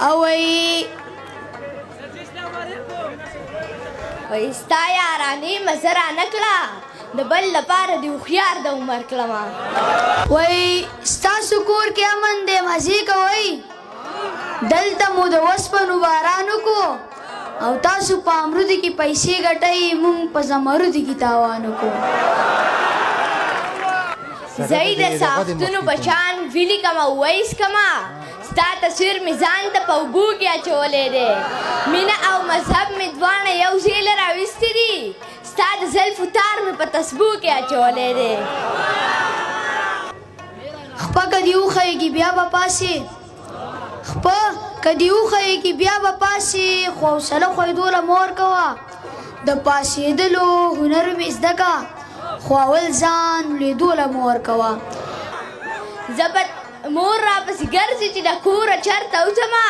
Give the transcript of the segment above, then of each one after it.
او وایي، وایي ستا یارانې مزه رانه کړه، د بل لپاره دې هوښیار د عمر کړمه. وایي ستاسو کور کې امن دی، مزې کوئ، دلته مو د وسپنو باران وکړو او تاسو په امرودي کې پیسې ګټئ، مونږ په زمرودي کې تاوان وکړو. زه یې د ساختونو په شان ولیکم او ویس کمه، ستا تصویر مې ځان ته په اوبو کې اچولی دی. مینه او مذهب مې دواړه یو ځای له راویستي دي، ستا د زلفو تار مې په تسبو کې اچولی دی. خپه که دې وښیږي بیا به پاسې، خپه که دې وښیږي بیا به پاسې، خو حوصله ښویدو له مه ورکوه. د پاسېدلو هنر مې زده که، خو اول ځان لوېدو له مه ورکوه. زه به مور راپسې ګرځي چې د کوره چرته وځمه،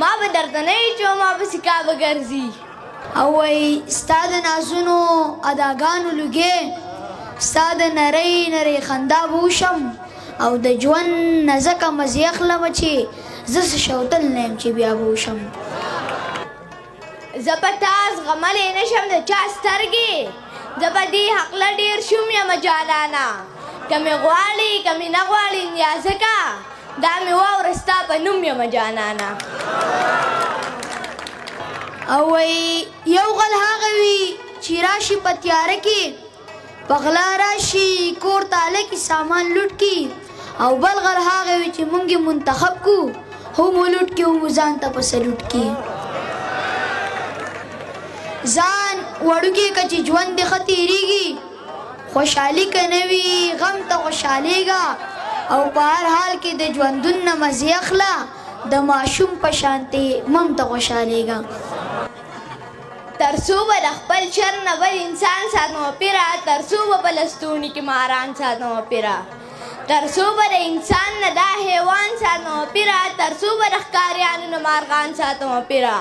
ما به درته نه وي چې ما پسې کعبه ګرځي. او وایي ستا د نازونو اداګانو لوګی، ستا د نرۍ نرۍ خندا به وشم او د ژوند نه ځکه مزې اخلم چې زه څه شوتل نه یم چې بیا به وشم. زه په تا زغملی نه شم د چا سترګې، زه په دې حقله ډېر شوم یم جانانه، که مې غواړي که مې نه غواړي نیازکه، دا مې واوره ستا په نوم یم جانانه. او وایي یو غل هغه وي چې راشي په تیاره کې په غلا راشي کور تاله کې سامان لوټ کړي، او بل غل هغه وي چې مونږ یې منتخب کو، هم ولوټ کړي هم ځان ته په سلوټ کړي. ځان وړوکی که چې ژوند دې ښه تېرېږي، خوشحالي که نه وي غم ته خوشحالېږه، او په هر حال کې د ژوندون نه مزې اخله، د ماشوم په شانتې مم ته خوشحالېږه. تر څو به د خپل شر نه بل انسان ساتم پیره، تر څو به په لستوڼي کې ماران ساتم پیره، تر څو به د انسان نه دا حیوان ساتم پیره، تر څو به د ښکاریانو نه مارغان ساتم پیره،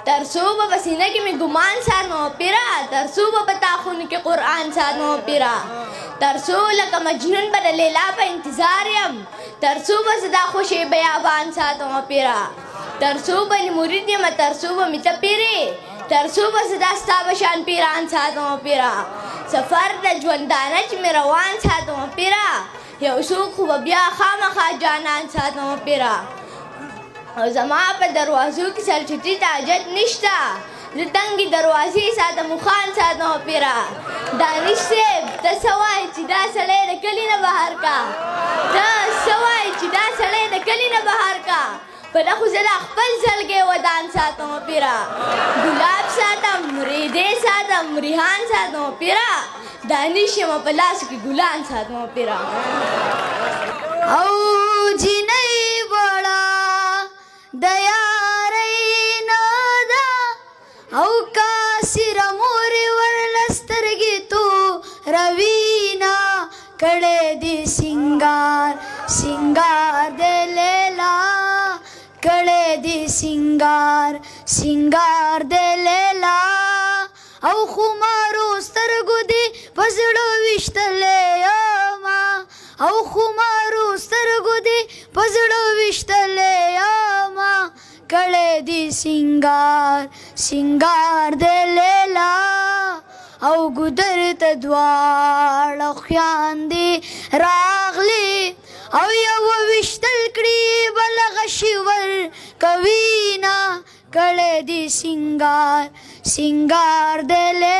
تر څو به په سینه کې مې ګمان ساتم پیره، تر څو به په تاخونو کې قرآن ساتم پیره، تر څو لکه مجنون به د لیلا په انتظار یم، تر څو به زه دا خوشې بیابان ساتم پیره، تر څو به مرید یم، تر څو به مې ته پیرې، تر څو به زه دا ستا په شان پیران ساتم پیره، سفر د ژوندانه چې مې روان ساتم پیره، یو څوک خو به بیا خامخا جانان ساتم پیره. او زما په دروازو کې سرچټي ته حاجت نشته، زه تنګې دروازې ساتم خان ساتم پیره. دانش صاحب ته څه وایې چې دا سړی د کلي نه بهر کا، ته څه وایې چې دا سړی د کلي نه بهر کا، په دا خو زه دا خپل زړګی ودان ساتم پیره، ګلاب ساتم، ریدې ساتم، ریحان ساتم پیره، دانش یم په لاس کې ګلان ساتم پیره. او جینۍ وړه د یارۍ نه ده، او کاسره مور ورله سترګې توروینه، کړی دې سینګار سینګار دی لیلا، کړی دې سینګار سینګار دی لیلا، او خمارو سترګو دې په زړه ویشتلی یمه، او خمارو سترګو دې په زړه ویشتلی یمه، کړی دې سینګار سینګار دی لیلا، او ګودر ته دواړه خویندې راغلې، او یو ویشتل کړي بل غشي ورکوینه، کړی دې سینګار سینګار دی لیلا.